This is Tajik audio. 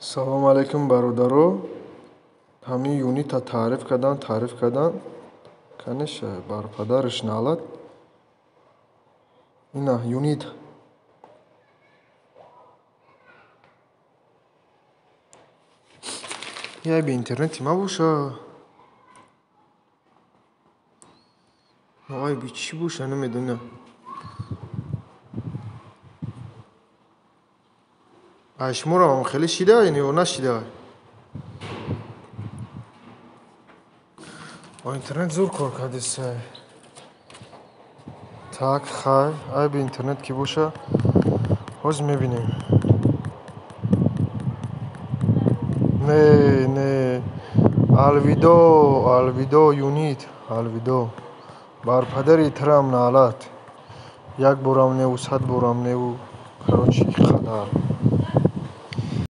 Салому алайкум, бародаро. Ҳамин юнита таъриф кардан, таъриф кардан. Конечно, бар падараш налад. Ина юнит. Яй би интернети мабоша. Ай би чӣ боша, намедонам. Ай шуморо хеле шида ё нашида? Интернет зур кор кардест. Так, хай, ай би интернет ки боша, ҳозир мебинем. Не, не. Алвидо, алвидо, юнит, алвидо. Бар падари трам налад. Як борам неву, 100 борам неву. Короче, қадар.